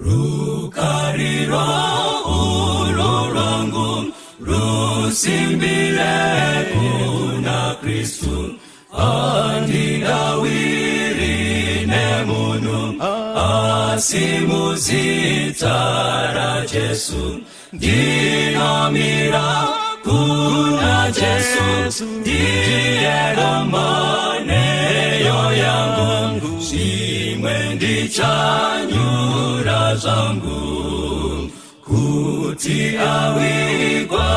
Rukariro urwo rwangu rusimbire kuna Kristu. Handidawiri nemunhu, asi muzita raJesu. Ndinomira kuna Jesu, ndiye dombo nheyo yangu. Zvimwe ndichanyura zvangu, kuti awigwa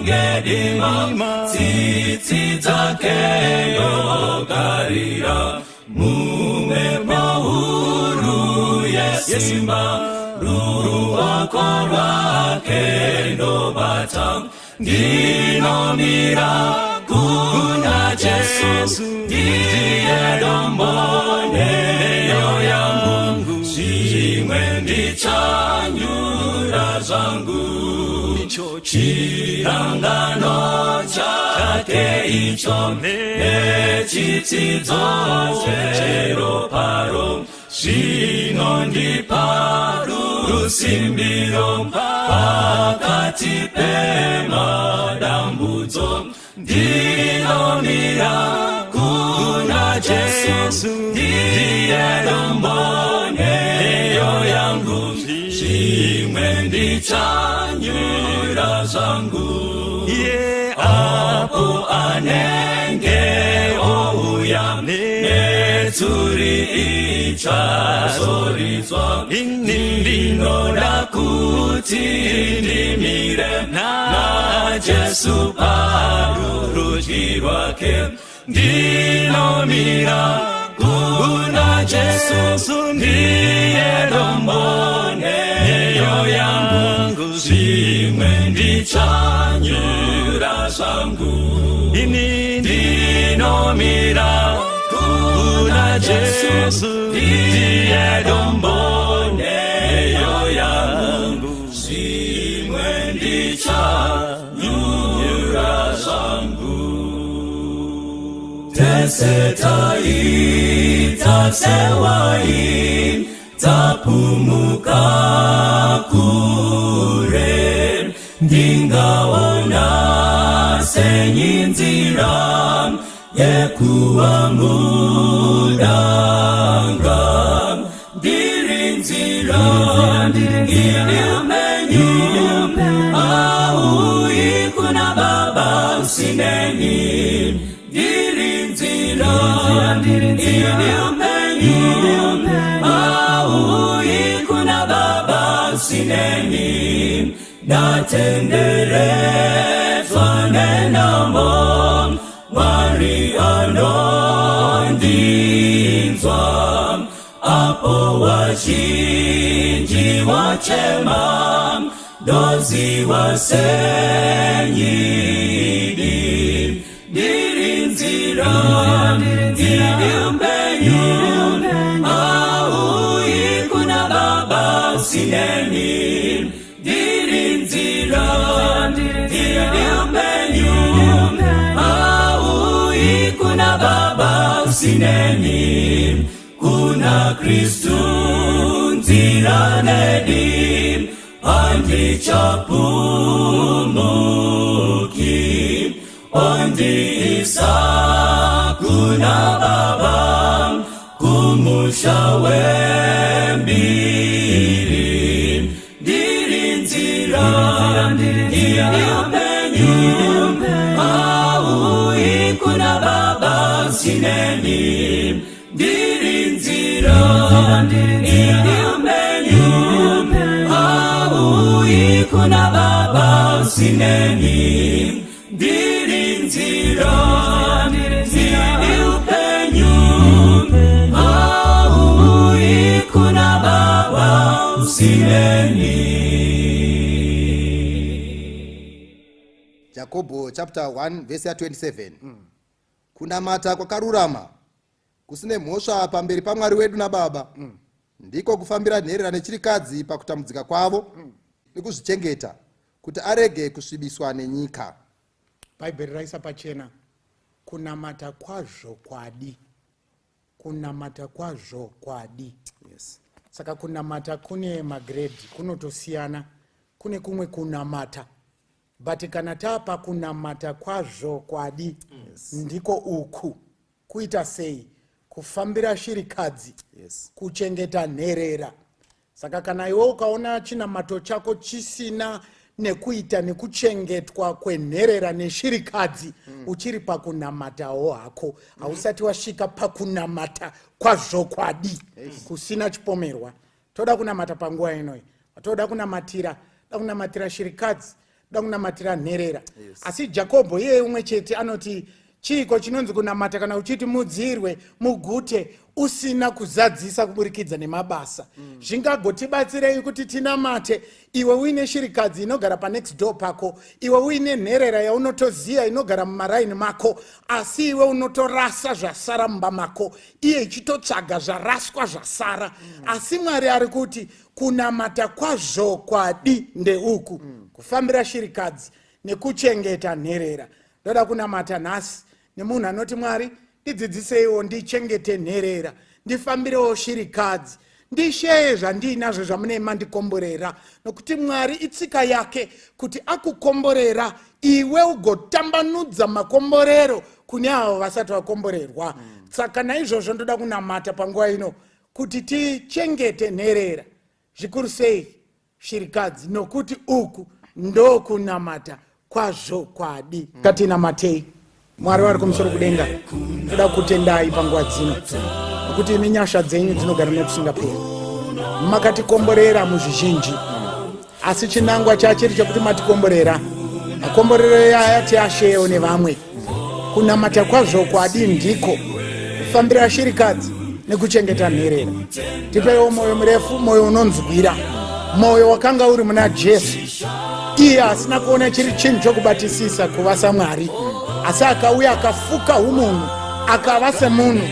ngedima, tsitsi dzake ndogarira mumhepo huru yesimba. Ruoko rwake ndobata, ndinomira kuna Jesu, ndiye dombo nheyo yangu. Zvimwe ndichanyura zvangu, chirangano chake icho nechitsidzo cheroparo zvinondipa rusimbiro pakati pemadambudzo. Ndinomira kuna Jesu, ndiye dombo nheyo yangu. Zvimwe ndichanyura zvangu, apo anenge ouya netsuri ichazoridzwa, ndinoda kuti ndimire naJesu parurudyi rwake. Ndinomira kuna Jesu, ndiye dombo nheyo yangu. Zvimwe ndichanyura zvangu, ndinomira kuna Jesu, ndiye dombo nheyo yangu. Zvimwe ndichanyura zvangu. Tese taita sehwai dzapumuka kure. Ndingaona sei nzira yekuva mudanga? Ndiri nzira, ndiri upenyu, hauuyi kuna Baba usineni. Ndiri nzira, ndiri upenyu, hauuyi kuna Baba usineni. Ndatenderedzwa nenhamo, Mwari anondinzwa. Apo vazhinji vachema, ndoziva senyidi. Ndiri nzira, ndiri upenyu, hauuyi kuna Baba usineni. Ndiri nzira, ndiri upenyu, hauuyi kuna Baba usineni. Kuna Kristu nzira nedi, handichapumuki. Ondiisa kuna Baba, kumusha wembiri. Ndiri nzira, ndiri upenyu, hauuyi kuna Baba usineni. Ndiri nzira, ndiri upenyu, hauuyi kuna Baba usineni. Ndiri nzira, ndiri upenyu, hauuyi kuna Baba usineni. Jakobho chapter 1 vhesi ya27: Kunamata kwakarurama kusine mhosva pamberi paMwari wedu naBaba ndiko kufambira nherera nechirikadzi pakutambudzika kwavo nekuzvichengeta kuti arege kusvibiswa nenyika. Bhaibheri raisa pachena kunamata kwazvokwadi, kunamata kwazvokwadi. Saka kunamata kune magrade, kunotosiyana. Kune kumwe kunamata, but kana tapa kunamata kwazvokwadi, ndiko uku kuita sei? Kufambira shirikadzi, kuchengeta nherera. Saka kana iwe ukaona chinamato chako chisina nekuita nekuchengetwa kwenherera neshirikadzi, uchiri pakunamatawo hako, hausati wasvika pakunamata kwazvokwadi kusina chipomerwa. Toda kunamata panguva inoyi, toda kunamatira, toda kunamatira shirikadzi, toda kunamatira nherera. Asi Jakobho iyeye umwe chete anoti, chiiko chinonzi kunamata kana uchiti mudzirwe mugute usina kuzadzisa kuburikidza nemabasa? Zvingagotibatsirei kuti tinamate iwe uine shirikadzi inogara panext door pako, iwe uine nherera yaunotoziya inogara mumaraini mako, asi iwe unotorasa zvasara mumba mako, iye ichitotsvaga zvaraswa zvasara? Asi Mwari ari kuti kunamata kwazvokwadi ndeuku kufambira shirikadzi nekuchengeta nherera. Ndoda kunamata nhasi nemunhu anoti, "Mwari, ndidzidziseiwo ndichengete nherera, ndifambirewo shirikadzi, ndisheye zvandiinazvo zvamunei mandikomborera." Nokuti Mwari itsika yake kuti akukomborera iwe ugotambanudza makomborero kune avo vasati vakomborerwa. Saka naizvozvo ndoda kunamata panguva ino kuti tichengete nherera, zvikuru sei shirikadzi, nokuti uku ndokunamata kwazvokwadi. Ngatinamatei. Mwari vari kumusoro kudenga, toda kutendai panguva dzino nokuti imi nyasha dzenyu dzinogara nekusingaperi. Makatikomborera muzvizhinji, asi chinangwa chachiri chekuti matikomborera, makomborero aya tiasheyewo nevamwe. Kunamata kwazvokwadi ndiko kufambira shirikadzi nekuchengeta nherera. Tipeiwo mwoyo murefu, mwoyo unonzwira, mwoyo wakanga uri muna Jesu, iye asina kuona chiri chinhu chokubatisisa kuva saMwari, asi akauya akafuka umunhu, akava semunhu,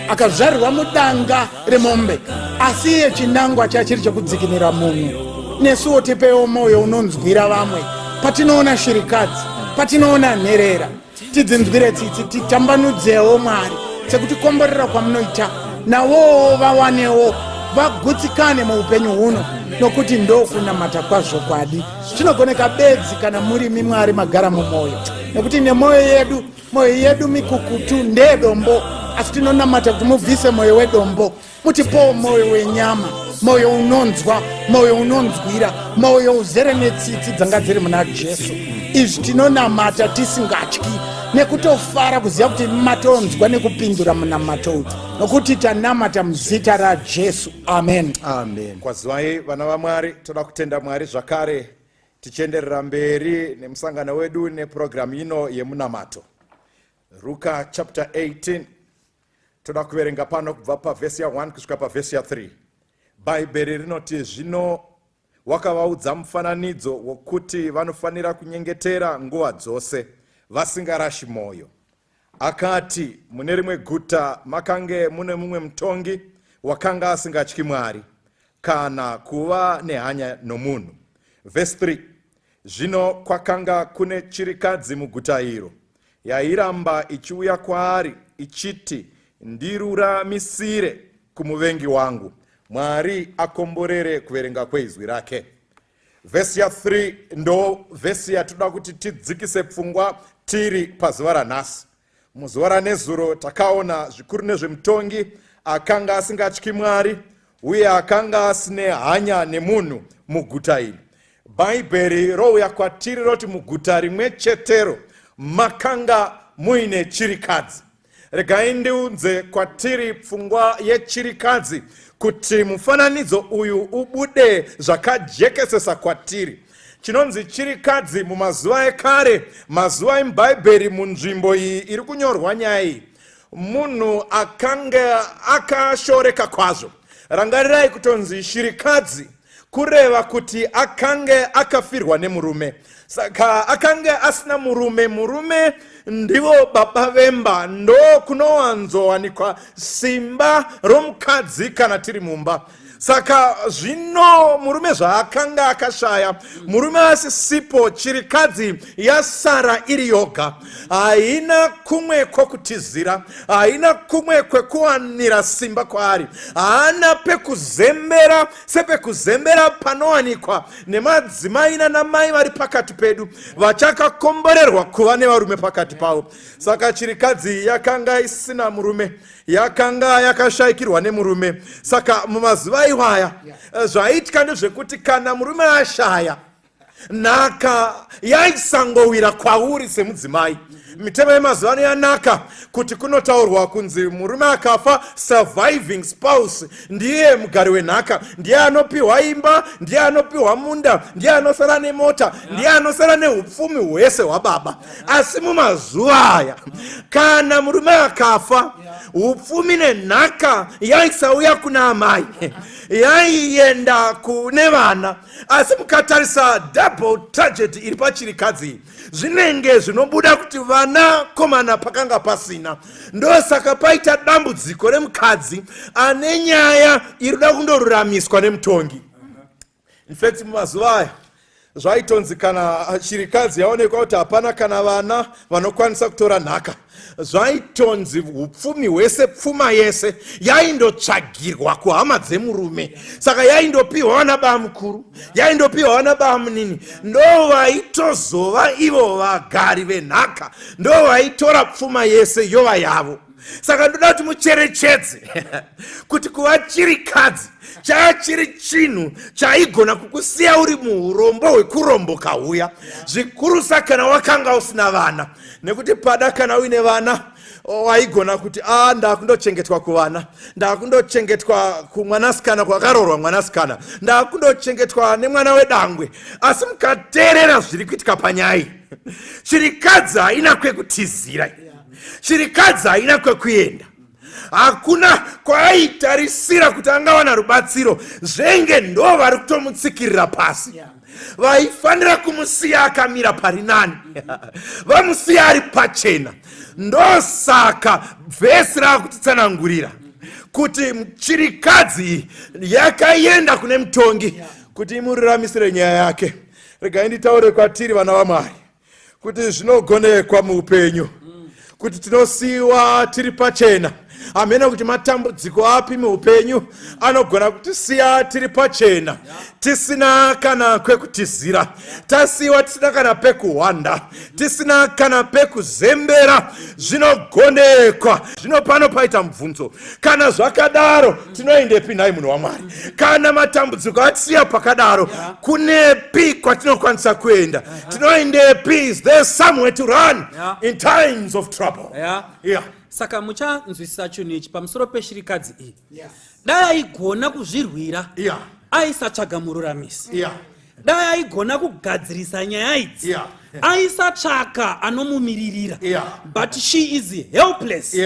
akazvarirwa mudanga remombe, asi iye chinangwa chachiri chekudzikinira munhu. Nesuwo tipewo mwoyo unonzwira vamwe. Patinoona shirikadzi, patinoona nherera, tidzinzwire tsitsi, titambanudzewo, Mwari, sekutikomborera kwamunoita, navowo vawanewo, vagutsikane muupenyu huno, nokuti ndokunamata kwazvokwadi chinogoneka bedzi kana murimi Mwari magara mumwoyo, nekuti nemwoyo yedu, mwoyo yedu mikukutu, ndeyedombo. Asi tinonamata kuti mubvise mwoyo wedombo, mutipowo mwoyo wenyama, mwoyo unonzwa, mwoyo unonzwira, mwoyo uzere netsitsi dzanga dziri muna Jesu. Izvi tinonamata tisingatyi nekutofara kuziva kuti matonzwa nekupindura munamato uyu, nokuti tanamata muzita raJesu, amen. Amen. Kwazivai, vana vaMwari. Toda kutenda Mwari zvakare tichienderera mberi nemusangano wedu nepurogiramu ino yemunamato. Ruka chapter 18, toda kuverenga pano kubva pavhesi ya1 kusvika pavhesi ya3. Bhaibheri rinoti, "Zvino wakavaudza mufananidzo wokuti vanofanira kunyengetera nguva dzose vasingarashi mwoyo. Akati, mune rimwe guta makange mune mumwe mutongi wakanga asingatyi Mwari kana kuva nehanya nomunhu." Vhesi 3, "Zvino kwakanga kune chirikadzi muguta iro, yairamba ichiuya kwaari ichiti, 'Ndiruramisire kumuvengi wangu.'" Mwari akomborere kuverenga kweizwi rake. Vhesi ya3 ndo vhesi yatoda kuti tidzikise pfungwa tiri pazuva ranhasi. Muzuva ranezuro takaona zvikuru nezvemutongi akanga asingatyi Mwari uye akanga asine hanya nemunhu muguta iri. Bhaibheri rouya kwatiri roti muguta rimwe chetero makanga muine chirikadzi. Regai ndiunze kwatiri pfungwa yechirikadzi kuti mufananidzo uyu ubude zvakajekesesa kwatiri. Chinonzi chirikadzi mumazuva ekare, mazuva emubhaibheri, munzvimbo iyi iri kunyorwa nyaya iyi, munhu akanga akashoreka kwazvo. Rangarirai, kutonzi shirikadzi kureva kuti akange akafirwa nemurume, saka akange asina murume. Murume ndivo baba vemba, ndo kunowanzowanikwa simba romukadzi kana tiri mumba. Saka zvino murume zvaakanga akashaya, murume asisipo, chirikadzi yasara iri yoga, haina kumwe kwokutizira, haina kumwe kwekuwanira simba kwaari, haana pekuzembera sepekuzembera panowanikwa nemadzimai nanamai vari pakati pedu vachakakomborerwa kuva nevarume pakati pavo. Saka chirikadzi yakanga isina murume, yakanga yakashaikirwa nemurume. Saka mumazuva iwaya zvaiitika ndezvekuti kana murume ashaya, nhaka yaisangowira kwauri semudzimai. Mitemo yemazuva ano yanaka kuti kunotaurwa kunzi murume akafa, surviving spouse ndiye mugari wenhaka, ndiye anopiwa imba, ndiye anopiwa munda, ndiye anosara nemota, ndiye anosara neupfumi hwese hwababa. Asi mumazuva aya kana murume akafa, upfumi nenhaka yaisauya kuna amai, yaienda kune vana. Asi mukatarisa double tragedy iri pachirikadzi iyi, zvinenge zvinobuda kuti vana komana pakanga pasina. Ndosaka paita dambudziko remukadzi ane nyaya iri kuda kundoruramiswa nemutongi. In fact, mumazuva aya zvaitonzi kana chirikadzi yaonekwa kuti hapana kana vana vanokwanisa kutora nhaka, zvaitonzi upfumi hwese, pfuma yese yaindotsvagirwa kuhama dzemurume. Saka yaindopiwa vana bamukuru, yaindopiwa vana bamunini, ndo vaitozova ivo vagari venhaka, ndo vaitora pfuma yese yova yavo. Saka ndoda kuti mucherechedze kuti kuva chirikadzi chaya chiri chinhu chaigona kukusiya uri muurombo hwekuromboka huya, zvikurusa kana wakanga usina vana. Nekuti pada kana uine vana waigona kuti a ndakundochengetwa kuvana, ndakundochengetwa kumwanasikana kwakaroorwa mwanasikana, ndakundochengetwa nemwana wedangwe. Asi mukateerera zviri kuitika panyaya iyi, chirikadzi haina kwekutizira, chirikadzi haina kwekuenda, hakuna kwaaitarisira kuti angawana rubatsiro. Zvenge ndo vari kutomutsikirira pasi. Vaifanira kumusiya akamira pari nani, vamusiya ari pachena. Ndosaka vhesi raakutitsanangurira kuti chirikadzi yakaenda kune mutongi kuti imururamisire nyaya yake. Regai nditaure kwatiri vana vaMwari kuti zvinogonekwa muupenyu kuti tinosiyiwa tiri pachena. Hamene kuti matambudziko api muupenyu anogona kutisiya tiri pachena, tisina kana kwekutizira, tasiyiwa tisina kana pekuhwanda, tisina kana pekuzembera. Zvinogonekwa. Zvino pano paita mubvunzo, kana zvakadaro tinoendepi nhai munhu waMwari? Kana matambudziko atisiya pakadaro, kunepi kwatinokwanisa kuenda? Tinoendepi? Is there somewhere to run in times of trouble? Yeah. Saka muchanzwisisa chinhu ichi pamusoro peshirikadzi iyi. Dai aigona kuzvirwira, aisatsvaga mururamisi. Dai aigona kugadzirisa nyaya idzi, aisatsvaka anomumiririra. But she is helpless.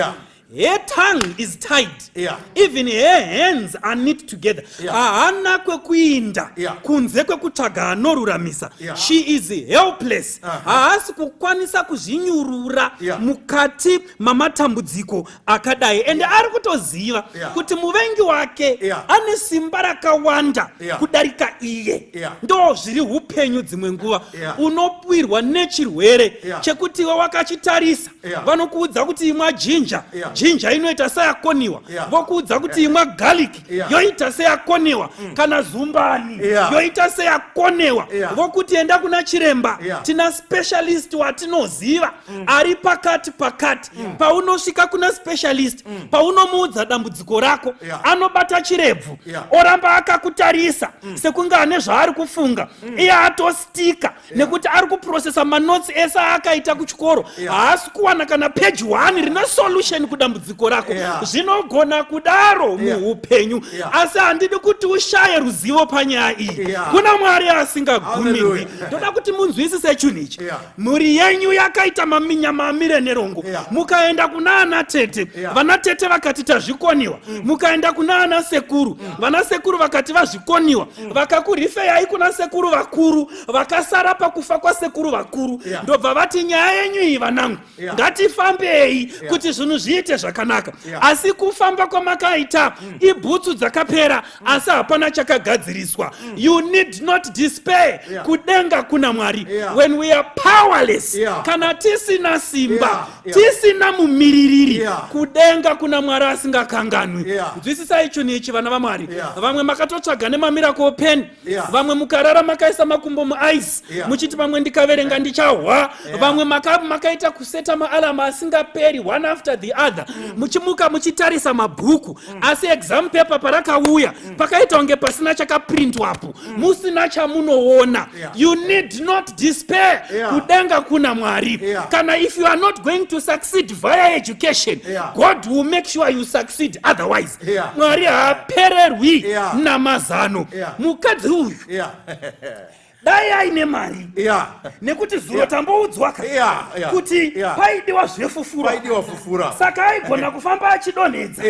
Her tongue is tied. Even her hands are knit together. Haana kwekuinda kunze kwekutsvaga anoruramisa. She is helpless. Haasi kukwanisa kuzvinyurura mukati mamatambudziko akadai, ende ari kutoziva kuti muvengi wake ane simba rakawanda kudarika iye. Ndo zviri upenyu. Dzimwe nguva unopwirwa nechirwere chekuti iwe wakachitarisa, vanokuudza kuti imwa jinja, jinja inoita seyakoniwa. Vokuudza kuti imwa garlic, yoita seyakoniwa. Kana zumbani, yoita seyakonewa. Vokuti enda kuna chiremba, tina specialist watinoziva ari pakati pakati. Paunosvika kuna specialist, paunomuudza dambudziko rako, anobata chirebvu, oramba akakutarisa sekunge ane zvaari kufunga. Iye atostika nekuti ari kuprocessa manotsi ese aakaita kuchikoro, haasi kuwana kana page 1 rine solution kudambudziko rako. Zvinogona kudaro muupenyu, asi handidi kuti ushaye ruzivo panyaya iyi. Kuna Mwari asingagumirwi. Hallelujah. Ndoda kuti munzwisise chinhu ichi. Mhuri yenyu yakaita maminyama amire nerongo. Mukaenda kuna ana tete, vana tete vakati tazvikoniwa. Mukaenda kuna ana sekuru, vana sekuru vakati vazvikoniwa. Vakakurifeyai kuna sekuru vakuru vakasara pakufa kwasekuru vakuru. Ndobva vati nyaya yenyu iyi, vanangu, ngatifambei kuti zvinhu zviite. muite zvakanaka asi kufamba kwamakaita ibhutsu dzakapera asi hapana chakagadziriswa. You need not despair. Kudenga kuna Mwari. When we are powerless, kana tisina simba, tisina mumiririri, kudenga kuna Mwari asingakanganwi. Nzwisisai chinhu ichi, vana vaMwari. Vamwe makatotsvaga nemamiracle pen. Vamwe mukarara makaisa makumbo muice, muchiti pamwe ndikaverenga ndichahwa. Vamwe makaita kuseta maalarm asingaperi, one after the other, muchimuka muchitarisa mabhuku, asi exam paper parakauya pakaita kunge pasina chakaprintwapo, musina chamunoona. You need not despair. Kudenga kuna Mwari. Kana if you are not going to succeed via education, God will make sure you succeed otherwise. Mwari haapererwi namazano. Mukadzi uyu dai aine mari, nekuti zuro tamboudzwa ka kuti paidiwa zvefufura. Paidiwa fufura. Saka aigona kufamba achidonhedza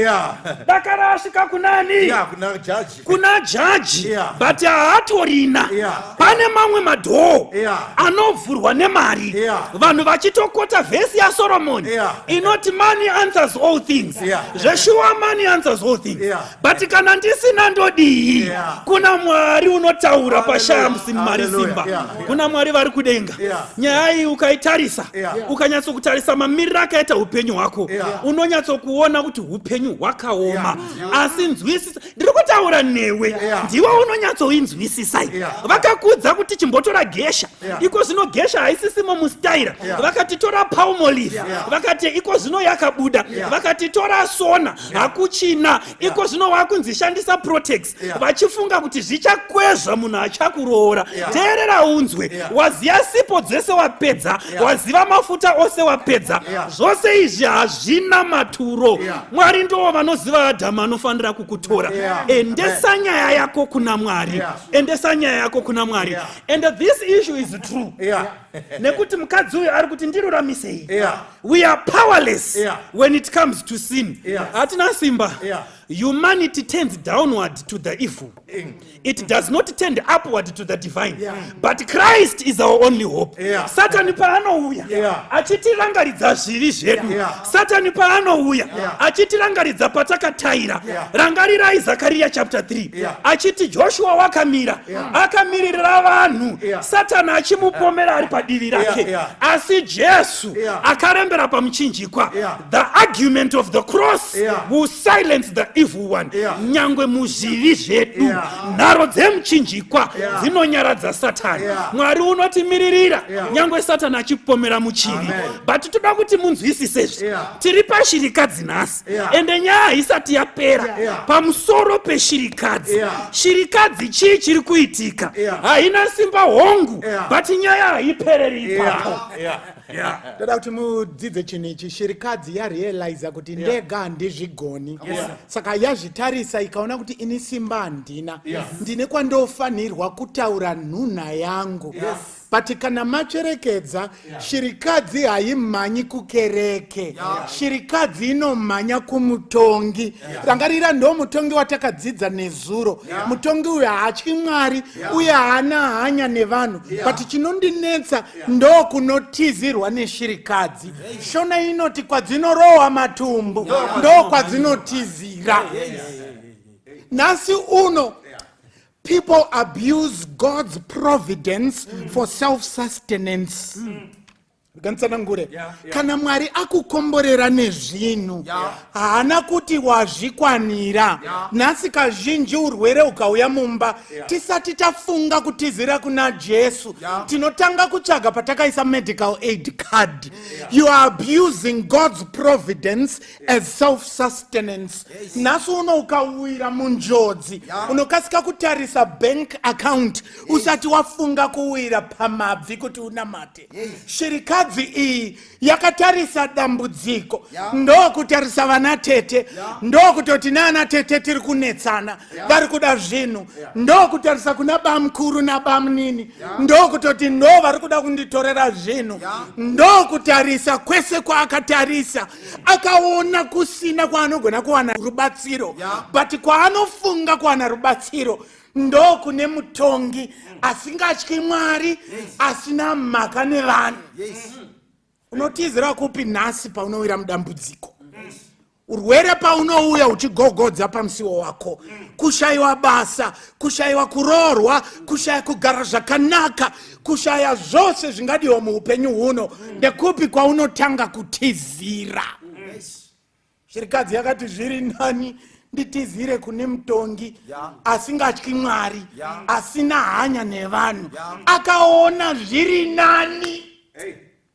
dakara asvika kunani? Yeah, kuna jaji. Kuna jaji. But haatorina. Pane mamwe madoor anovhurwa nemari. Vanhu vachitokota vhesi yaSoromoni inoti, "Money answers all things." Zveshuwa, money answers all things. But kana ndisina, ndodii? Kuna Mwari unotaura pashaya mari Hallelujah. simba. Kuna Mwari vari kudenga. Nyaya iyi ukaitarisa, ukanyatsokutarisa mamiriro akaita upenyu hwako, unonyatsokuona kuti upenyu hwakaoma. Asi nzwisisa, ndiri kutaura newe. Ndiwe unonyatsoinzwisisa. Vakakudza kuti chimbotora gesha. Iko zvino gesha haisisimo mustaira. Vakati tora Palmolive. Vakati iko zvino yakabuda. Vakati tora Sona, hakuchina. Iko zvino wakunzi shandisa Protex, vachifunga kuti zvichakwezva munhu achakuroora. Teerera unzwe. Waziya sipo dzese wapedza, waziva mafuta ose wapedza. Zvose izvi hazvina maturo. Mwari ndo vanoziva Adhamu anofanira kukutora. Endesa nyaya yako kuna Mwari. Endesa nyaya yako kuna Mwari. And this issue is true, nekuti mukadzi uyu ari kuti, "Ndiruramisei." We are powerless when it comes to sin. Hatina simba. Humanity turns downward to the evil. It does not turn upward to the divine. But Christ is our only hope. Satani paanouya achitirangaridza zvivi zvedu, Satani paanouya achitirangaridza patakataira, rangarirai Zakariya chapter 3, achiti Joshua wakamira akamiririra vanhu, Satani achimupomera ari padivi rake, asi Jesu akarembera pamuchinjikwa. The argument of the cross will silence the evil one. Nyangwe muzvivi zvedu, nharo dzemuchinjikwa dzinonyaradza Satani. Mwari unotimiririra nyangwe Satani achipomera muchivi. Amen. But toda kuti munzwisisezvi. Tiri pashirikadzi nhasi, ende nyaya haisati yapera. Pamusoro peshirikadzi, shirikadzi, chii chiri kuitika? Haina simba, hongu, but nyaya haipereri ipapo. Ndoda kuti mudzidze chinhu ichi. Shirikadzi yarealiza kuti ndega handizvigoni. Saka yazvitarisa ikaona kuti ini simba handina, ndine kwandofanirwa kutaura nhunha yangu. But kana macherekedza, shirikadzi haimhanyi kukereke. Shirikadzi inomhanya kumutongi. Rangarira, ndo mutongi watakadzidza nezuro. Mutongi uyu haatyi Mwari uye haana hanya nevanhu. But chinondinetsa, ndo kunotizirwa neshirikadzi. Shona inoti kwadzinorohwa matumbu ndo kwadzinotizira. Nhasi uno people abuse God's providence for self-sustenance. Nganditsanangure. Kana Mwari akukomborera nezvinhu, haana kuti wazvikwanira. Nhasi kazhinji urwere ukauya mumba, tisati tafunga kutizira kuna Jesu, tinotanga kutsvaga patakaisa medical aid card. You are abusing God's providence as self-sustenance. Nhasi uno ukawira munjodzi, unokasika kutarisa bank account usati wafunga kuwira pamabvi kuti unamate. Shirikadzi iyi yakatarisa dambudziko, ndokutarisa vana tete, ndokutoti naana tete tiri kunetsana, vari kuda zvinhu, ndokutarisa kuna bamukuru nabamunini, ndokutoti ndo vari kuda kunditorera zvinhu. Ndokutarisa kwese kwaakatarisa, akaona kusina kwaanogona kuwana rubatsiro. But kwaanofunga kuwana rubatsiro ndokune mutongi asingatyi Mwari, asina mhaka nevanhu. Unotizira kupi nhasi paunowira mudambudziko? Urwere paunouya uchigogodza pamusiwo wako, kushayiwa basa, kushayiwa kuroorwa, kushaya kugara zvakanaka, kushaya zvose zvingadiwa muupenyu huno, ndekupi kwaunotanga kutizira? Shirikadzi yakati zviri nani nditizire kune mutongi asingatyi Mwari, asina hanya nevanhu. Akaona zviri nani.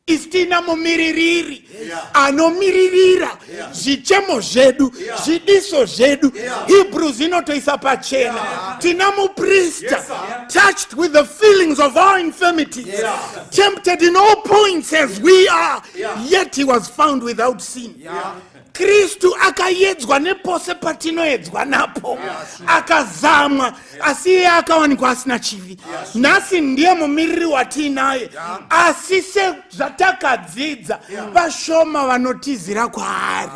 Isu tiina mumiririri anomiririra zvichemo zvedu, zvidiso zvedu. Hebrews inotoisa pachena, tina muprista touched with the feelings of our infirmities, tempted in all points as we are, yet he was found without sin. Kristu akayedzwa nepose patinoedzwa napo, akazamwa, asi iye akawanikwa asina chivi. Nhasi ndiye mumiriri watiinaye, asi sezvatakadzidza, vashoma vanotizira kwaari.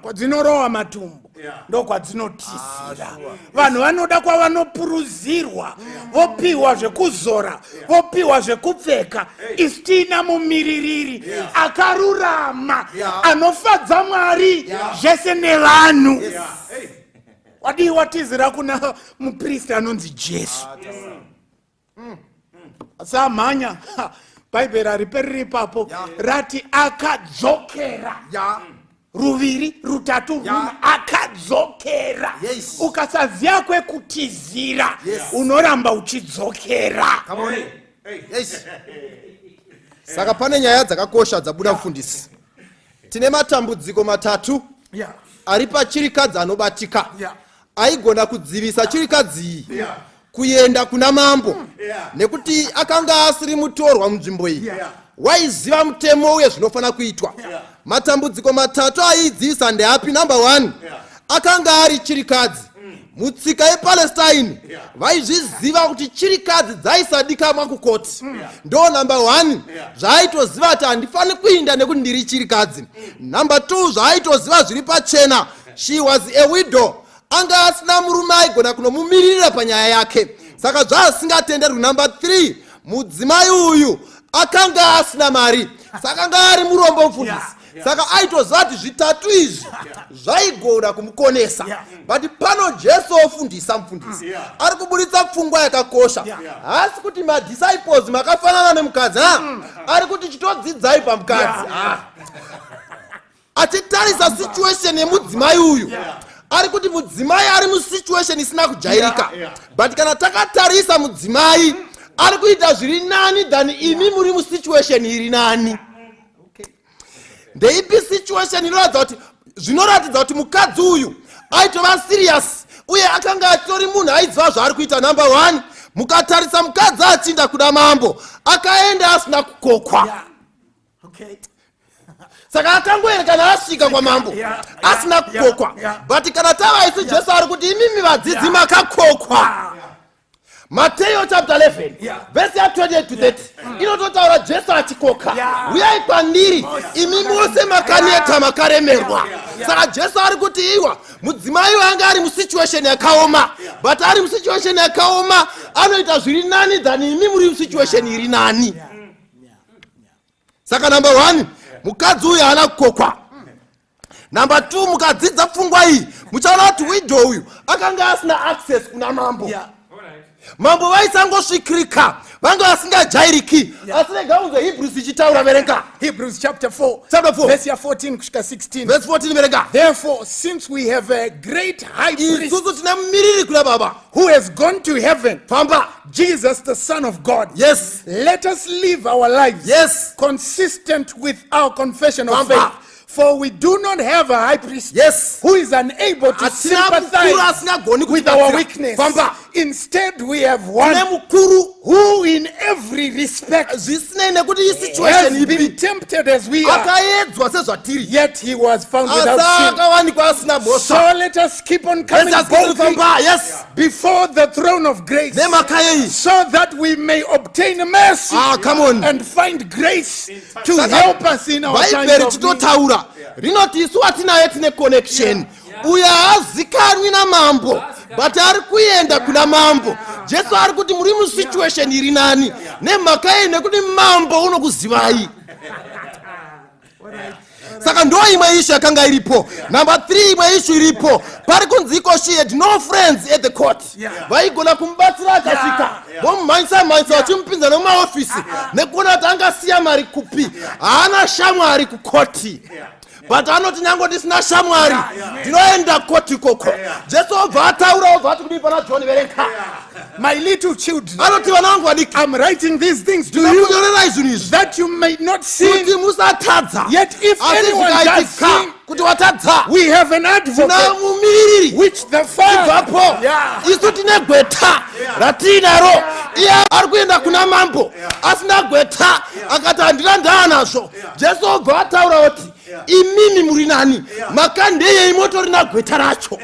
Kwadzinorowa matumbu ndokwadzinotizira. Vanhu vanoda kwavanopuruzirwa, vopiwa zvekuzora, vopiwa zvekupfeka. Isu tiina mumiririri akarurama anofadza Mwari zvese nevanhu. Wadii watizira kuna mupristi anonzi Jesu? Samhanya, Bhaibheri hariperiri ipapo, rati akadzokera ruviri, rutatu, runa, akadzokera. Ukasaziva kwekutizira, unoramba uchidzokera. Saka pane nyaya dzakakosha dzabuda, mufundisi. Tine matambudziko matatu ari pachirikadzi anobatika aigona kudzivisa chirikadzi iyi kuenda kuna mambo, nekuti akanga asiri mutorwa munzvimbo iyi, waiziva mutemo uye zvinofanira kuitwa. Matambudziko matatu aiidzivisa ndeapi? Number one, akanga ari chirikadzi. Mutsika yePalestine vaizviziva kuti chirikadzi dzaisadikamwa kukoti. Ndo number one zvaaitoziva kuti handifani kuinda nekuti ndiri chirikadzi. Number two, zvaaitoziva zviri pachena, she was a widow, anga asina murume aigona kunomumiririra panyaya yake, saka zvaasingatenderwi. Number three, mudzimai uyu akanga asina mari, saka anga ari murombo, mufundisi. Saka aitoziva kuti zvitatu izvi zvaigona kumukonesa. But pano Jesu ofundisa, mufundisi, ari kuburitsa pfungwa yakakosha. Haasi kuti madisciples makafanana nemukadzi, ha, ari kuti chitodzidzai pamukadzi. Ah. Achitarisa situation yemudzimai uyu, ari kuti mudzimai ari musituation isina kujairika, but kana takatarisa mudzimai ari kuita zviri nani than imi muri musituation iri nani. Ndeipi situation inoratidza kuti, zvinoratidza kuti mukadzi uyu aitova serious uye akanga achitori munhu aiziva zvaari kuita? Number one, mukatarisa mukadzi achinda kuda mambo, akaenda asina kukokwa. Saka akangoerekana asvika kwamambo asina kukokwa. But kana tava isu, Jesu ari kuti imimi vadzidzi makakokwa. Mateyo chapter 11 vhesi ya28 to 30 inototaura Jesu achikoka, "Uyai kwandiri imi mose makaneta, makaremerwa." Saka Jesu ari kuti iwa mudzimai wanga ari musituation yakaoma, but ari musituation yakaoma anoita zviri nani than imi muri musituation iri nani. Saka number one, mukadzi uyu haana kukokwa. Number two, mukadzidza pfungwa iyi muchaona kuti widow uyu akanga asina access kuna mambo. Mambo vaisangosvikirika, vanga vasingajairiki. Asi rega unzwe Hebrews ichitaura, verenga. Hebrews chapter 4, Chapter 4. verse ya 14 kusvika 16. Verse 14, verenga. Therefore, since we have a great high priest Isusu tine mumiriri kuna Baba who has gone to heaven, famba, Jesus the Son of God, let us live our lives consistent with our confession of Famba. faith. For we do not have a high priest who is unable to Hatina mukuru sympathize asingagoni with our kutibatsira. weakness. Famba. Instead, we have one Tine mukuru who in every respect zvisinei nekuti isituation has been ipi tempted as we are, akaedzwa sezvatiri, yet he was found without asi sin. akawanikwa asina mhosva. So let us keep on coming boldly Famba, yes, before the throne of grace nemhaka yei? so that we may obtain mercy Ah, come on. and find grace to Saka, help us in our times Bhaibheri of need. tinotaura rinoti isu watinaye tine connection. Uyo haazikanwi namambo, but ari kuenda kuna mambo. Jesu ari kuti muri musituation iri nani. Nemhaka yei? Nekuti mambo unokuzivai. Saka ndo imwe ishu yakanga iripo. Number 3, imwe ishu iripo pari kunzi iko she had no friends at the court vaigona kumubatsira akasvika vomumhanyisa mhanyisa vachimupinza nemumaofisi nekuona kuti angasiya mari kupi. Haana shamwari kukoti, but anoti nyange ndisina shamwari ndinoenda koti ikoko. Jesu obva ataura, obva ati kudii pana John? Verenga. My little children, Anoti, vana vangu vadiki, I'm writing these things to you ndinokunyorerai zvinhu izvi that you may not sin. kuti musatadza. Yet if Asi anyone does zvikaitika sin, kuti watadza, we have an advocate, mumiriri which the Father. Ibvapo. Isu tine gweta ratiinaro. Iye ari kuenda kuna mambo asina gweta, akati handina ndaa nazvo. Jesu obva ataura kuti imimi muri nani, makandeyei motorina gweta racho.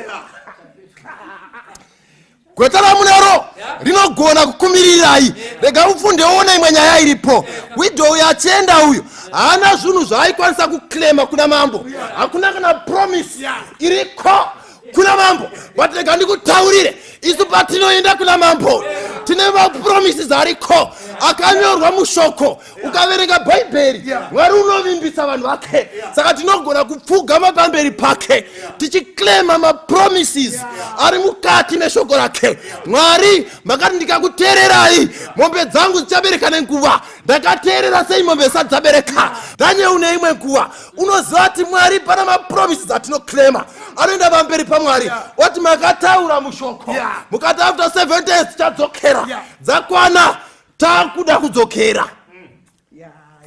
Gweta ramunaro rinogona kukumirirai. Rega mupfunde uone imwe nyaya iripo. Widow uyu achienda uyu haana zvinhu zvaaikwanisa kuclaima kuna mambo. Hakuna kana promise iriko kuna mambo. But rega ndikutaurire, isu patinoenda kuna mambo tine mapromises ariko akanyorwa mushoko. Ukaverenga Bhaibheri, Mwari unovimbisa vanhu vake. Saka tinogona kupfugama pamberi pake tichiclaima mapromises ari mukati meshoko rake. Mwari, makati ndikakuteererai mombe dzangu dzichabereka nenguva. Ndakateerera sei mombe zisati dzabereka? Daniel, une imwe nguva unoziva kuti Mwari pana mapromises atinoclaima. Anoenda pamberi paMwari oti makataura mushoko mukati after 7 days tichadzokera. Dzakwana, takuda kudzokera.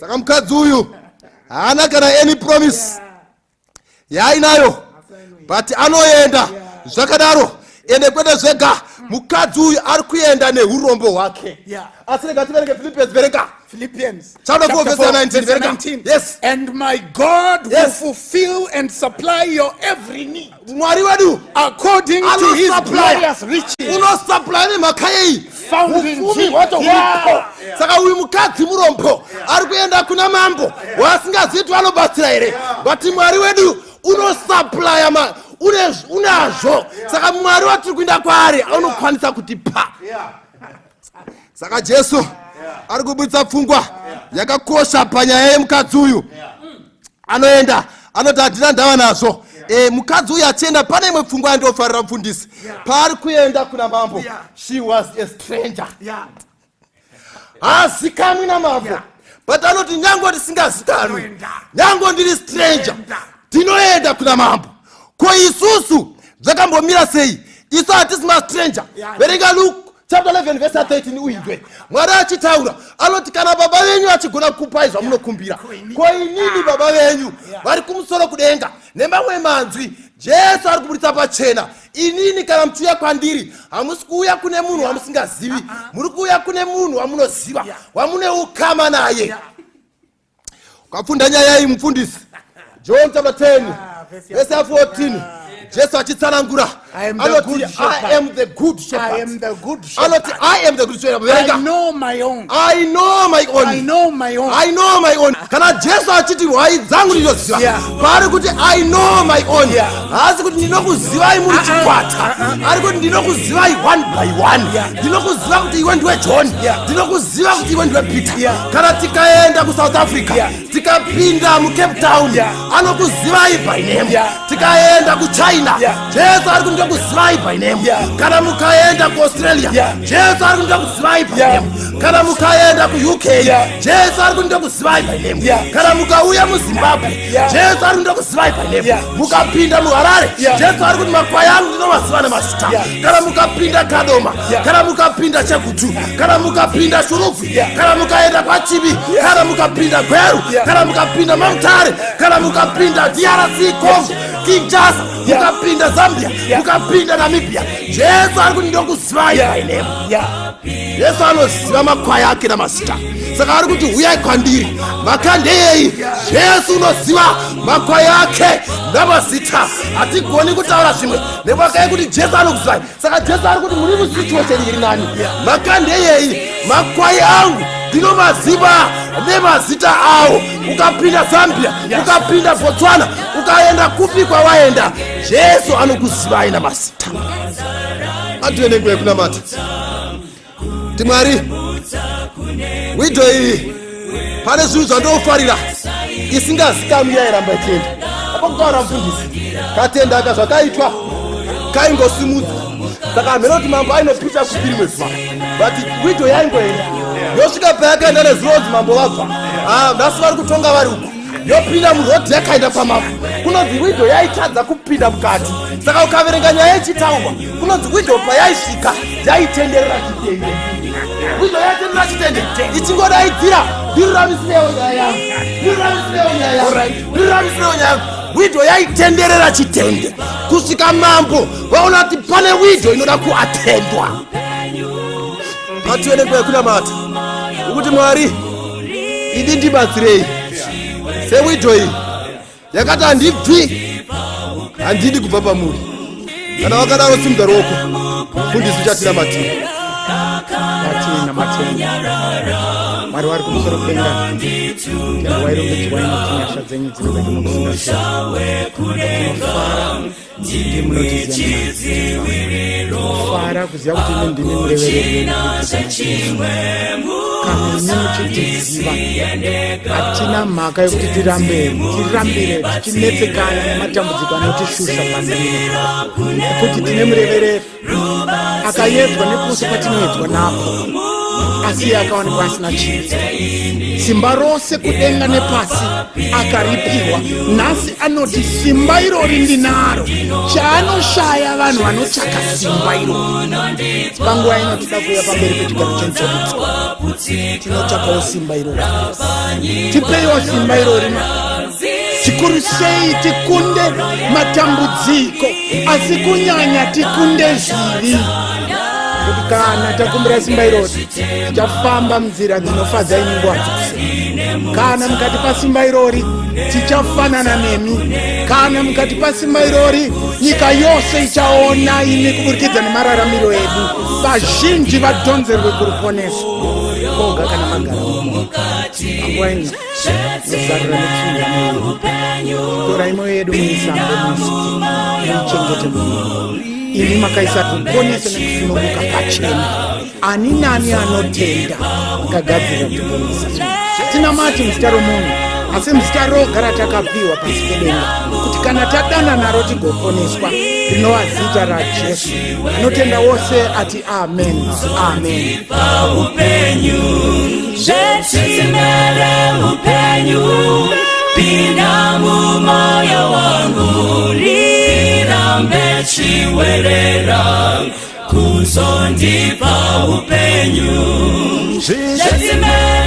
Saka mukadzi uyu haana kana any promise yaainayo, but anoenda zvakadaro. Ende kwete zvega, mukadzi uyu ari kuenda neurombo hwake. Asi rega tiverenge Philippians. Verenga. Philippians Chapter 4, verse 19. Verse Verenga. 19. Yes. And my God will fulfill and supply your every need Mwari wedu according to his anosupply. glorious riches. Unosupply nemhaka yei? Found in Upfumi Jesus. hwacho huripo. Saka uyu mukadzi murombo ari kuenda kuna mambo waasingazivi kuti vanobatsira here, but Mwari wedu unosupplya unazvo. Saka Mwari watiri kuenda kwaari anokwanisa kutipa. Saka Jesu ari kubudisa pfungwa yakakosha panyaya yemukadzi uyu. Anoenda, anoti handina ndava nazvo. Mukadzi uyu achienda, pane imwe pfungwa yandofarira, mufundisi. Paari kuenda kuna mambo, she was a stranger. Haazikanwi namambo, but anoti nyange ndisingazikanwi, nyange ndiri stranger, ndinoenda kuna mambo. Ko isusu zvakambomira sei? Isu hatisi mastranger. Verenga Luke chapter 11 verse 13 uinzwe Mwari achitaura. Anoti kana baba venyu achigona kukupai zvamunokumbira, ko inini baba venyu vari kumusoro kudenga? Nemamwe manzwi, Jesu ari kuburitsa pachena, inini kana muchiuya kwandiri, hamusi kuuya kune munhu wamusingazivi, muri kuuya kune munhu wamunoziva, wamune ukama naye. Ukapfunda nyaya iyi, mufundisi, John chapter 10 verse 14, Jesu achitsanangura I am the anoti, good "I shepherd. am the good I shepherd." am the good shepherd. Anoti, "I am the good shepherd." I Verenga. know my own. I know my own. I know my own. I know my own. Kana Jesu achiti hwai dzangu ndinoziva, paari kuti "I know my own," haasi kuti ndinokuzivai muri chikwata. Ari kuti ndinokuzivai one by one. Ndinokuziva kuti iwe ndiwe John. Ndinokuziva kuti iwe ndiwe Peter. Kana tikaenda kuSouth Africa, tikapinda muCape Town, anokuzivai by name. Tikaenda kuChina, Jesu ari kuti ndinokuzivai by name. Kana mukaenda kuAustralia, Jesu ari kuti ndinokuzivai by name. Kana mukaenda kuUK, Jesu ari kuti ndinokuzivai by name. Kana mukauya muZimbabwe, Jesu ari kuti ndinokuzivai by name. Mukapinda muHarare, Jesu ari kuti makwai angu ndinomaziva nemazita. Kana mukapinda Kadoma, kana mukapinda Chegutu, kana mukapinda Shurugwi, kana mukaenda kwaChivi, kana mukapinda Gweru, kana mukapinda maMutare, kana mukapinda DRC Congo, Kinshasa, mukapinda Zambia, mukapinda Namibia, Jesu ari kuti ndokuzivai by name. Jesu anoziva makwai ake namazita. Saka ari kuti huyai kwandiri. Makandeyei? Jesu unoziva makwai ake namazita. Hatigoni kutaura zvimwe nemhaka yekuti Jesu anokuzivai. Saka Jesu ari kuti muri musituation iri nani. Makandeyei? Makwai angu ndinomaziva nemazita awo. Ukapinda Zambia, ukapinda Botswana, ukaenda kupi kwawaenda, Jesu anokuzivai namazita. Ative nenguva yekunamata ti Mwari, widow iyi pane zvinhu zvandofarira. Isingazikanwi yairamba ichienda. Apo kutaura mufundisi, katenda aka zvakaitwa kaingosimudzwa. Saka hameno kuti mambo ainopita kupi rimwe zuva, but widow yaingoenda yosvika payakaenda nezirodzi, mambo vabva. Ah, nhasi vari kutonga vari uku, yopinda murodhi yakaenda kwamambo. Kunonzi widow yaitadza kupinda mukati. Saka ukaverenga nyaya ichitaurwa, kunonzi widow payaisvika yaitenderera chitende. Widow yaitenderera chitende ichingodaidzira, "Ndiruramisirewo nyaya yangu, ndiruramisirewo nyaya yangu, ndiruramisirewo nyaya yangu." Widow yaitenderera chitende kusvika mambo vaona kuti pane widow inoda kuatendwa. Ngatiende kwekunamata ukuti, "Mwari, idi ndibatsirei sewidow iyi yakati handibvi, handidi kubva pamuri." Kana wakadaro, simudza ruoko. Mufundisi uchatinamatira. Ngatinamateni. Mwari wari kumusoro kudenga, tendwai, rumbidzwai, nokuti nyasha dzenyu dzinobva nokusingaperi. Tinofara ndimi munotiziva. Tinofara kuziva kuti imi ndimi murevereri wedu kubudikidza naJesu. Kana imi muchitiziva, hatina mhaka yekuti tirambe tirambire tichinetsekana nematambudziko anotishusha pasi rino, nekuti tine murevereri akayedzwa nepose patinoedzwa napo, asi iye akawanikwa asina chivi. Simba rose kudenga nepasi akaripiwa. Nhasi anoti, "Simba irori ndinaro." Chaanoshaya vanhu vanotsvaka simba irori. Panguva ino tida kuuya pamberi pechigaro chenyu chokuti tinotsvakawo simba irori. Tipeiwo simba irori. Chikuru sei tikunde matambudziko, asi kunyanya tikunde zvivi, kuti kana takumbira simba irori, tichafamba munzira dzinofadza imi nguva dzose. Kana mukatipa simba irori, tichafanana nemi. Kana mukatipa simba irori, nyika yose ichaona imi kuburikidza nemararamiro edu, vazhinji vadhonzerwe kuruponeso koga kana magara mumo. Panguva ino muzarura nepfungwa mwoyo, torai mwoyo yedu, muisambe, muisuke, muichengete mumwoyo. Imi makaisa ruponeso nekusununguka pachena. Ani nani anotenda, akagadzirira kutiponesa. Tinamati muzita romunhu, asi muzita roga ratakapiwa pasi pedenga, kuti kana tadana naro tigoponeswa, rinova zita raJesu. Anotenda wose ati amen, amen. Upenyu zvetsimere upenyu, pinda mumoyo wangu, rirambe chiwerera kuzondipa upenyu zvetsimere.